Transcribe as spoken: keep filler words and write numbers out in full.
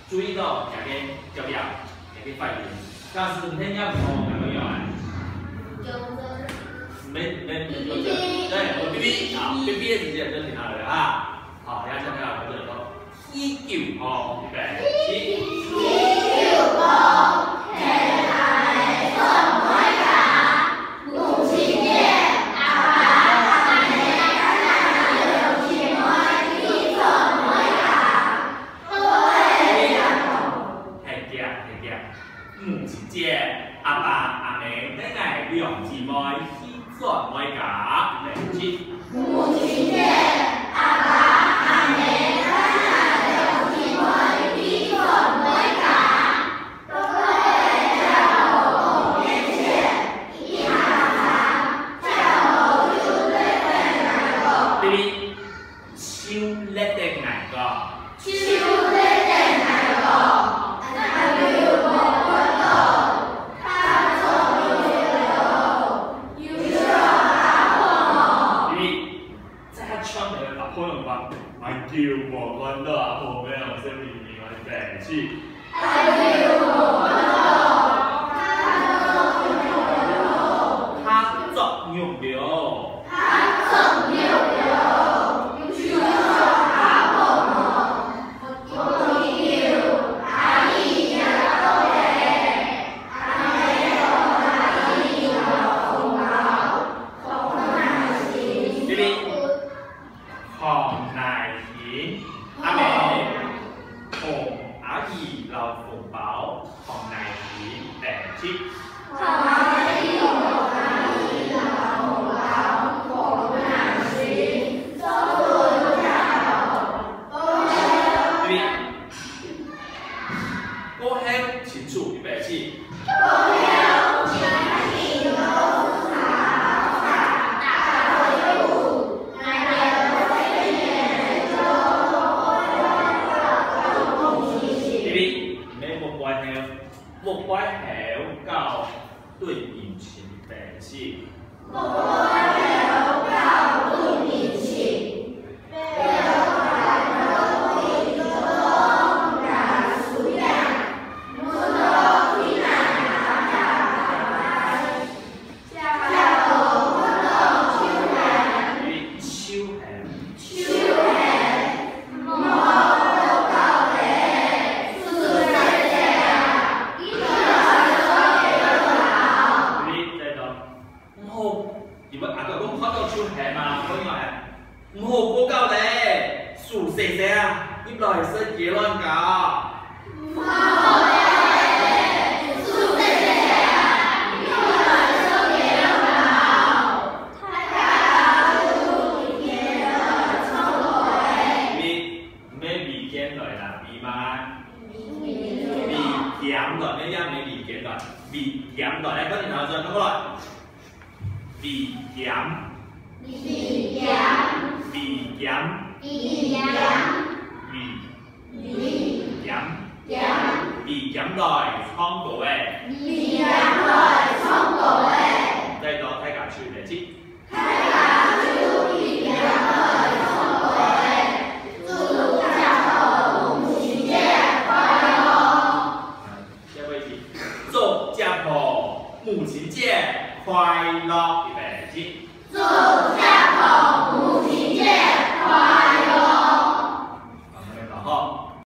注意到這個腳印，這個發音。但是你聽聽看，有沒有啊？沒，沒，沒有。對，我嗶嗶，好，嗶嗶的時間就停下來了哈。好，大家聽聽看，我這裡說，喜酒吼，預備，起。喜酒講，係阿姆做妹个，母親節，阿爸阿姆帶阿姆去做妹个。 係个，係个。母親節，阿爸阿姆帶𠊎兩姊妹去做妹个。來，起。母親節，阿爸阿姆帶𠊎兩姊妹去做妹个。 嗶嗶，手㧒等𠊎講。手㧒等𠊎講。阿舅無看到，較早有來到，有想較好無？嗶嗶，再較強个，阿婆用話，阿舅無看到，阿婆無，細妹妹，來，起。 較作孽了。較作孽了。有想較好無？阿姨也到咧，阿姆同阿姨要紅包，紅包。嗶嗶。 康乃馨，阿姆，同阿姨要紅包，康乃馨，第一。康乃馨，同阿姨要紅包，康乃馨，做得好。對。 過後，清楚，預備，起。過後，親情到市場，打打招呼，𠊎兜細人仔就好好好好好好。嗶嗶，毋係莫過後，莫過後到對面前，預備，起。 毋好，你們阿哥公看到就喊嘛，朋友喊，毋好過搞咧，手洗洗啊，入來食雞卵糕。毋好咧，手洗洗啊，入來食雞卵糕。大家就一片的衝過來。你，你們鼻尖來啦，鼻嘛？鼻尖來，你也沒鼻尖來，鼻尖來，來，快點拿出來，看過來。 鼻尖。鼻尖。鼻尖。鼻尖。鼻尖。鼻尖來唱歌仔。鼻尖來唱歌仔。